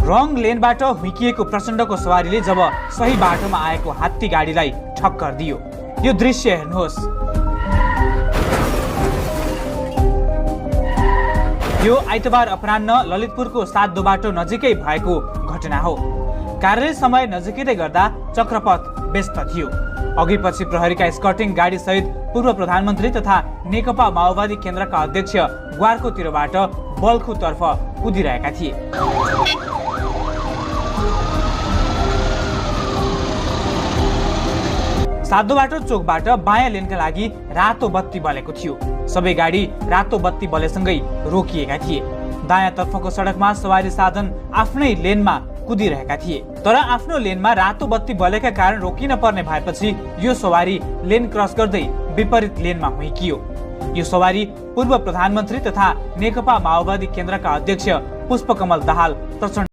रङ लेनबाट हुइकिएको प्रचण्डको सवारीले जब सही बाटोमा आएको हात्ती गाडीलाई ठक्कर दियो। यो दृश्य हेर्नुहोस्। यो आइतबार अपराह्न ललितपुरको सातो बाटो नजिकै भएको घटना हो। कार्यालय समय नजिकै गर्दा चक्रपथ व्यस्त थियो। अघि पछि प्रहरीका स्कर्टिङ गाडी सहित पूर्व प्रधानमन्त्री तथा नेकपा माओवादी केन्द्रका अध्यक्ष ग्वारकोतिरबाट बल्खुतर्फ कुदिरहेका थिए। सातो बाटो चोकबाट बायाँ लेनका लागि रातो बत्ती बलेको थियो। सबै गाडी रातो बत्ती बलेसँगै रोकिएका थिए। दायाँ तर्फको सडकमा सवारी साधन आफ्नै लेनमा कुदिरहेका थिए, तर आफ्नो लेनमा रातो बत्ती बलेका कारण रोकिन पर्ने भएपछि यो सवारी लेन क्रस गर्दै विपरीत लेनमा हुइकियो। यो सवारी पूर्व प्रधानमन्त्री तथा नेकपा माओवादी केन्द्रका अध्यक्ष पुष्पकमल दाहाल प्रचण्ड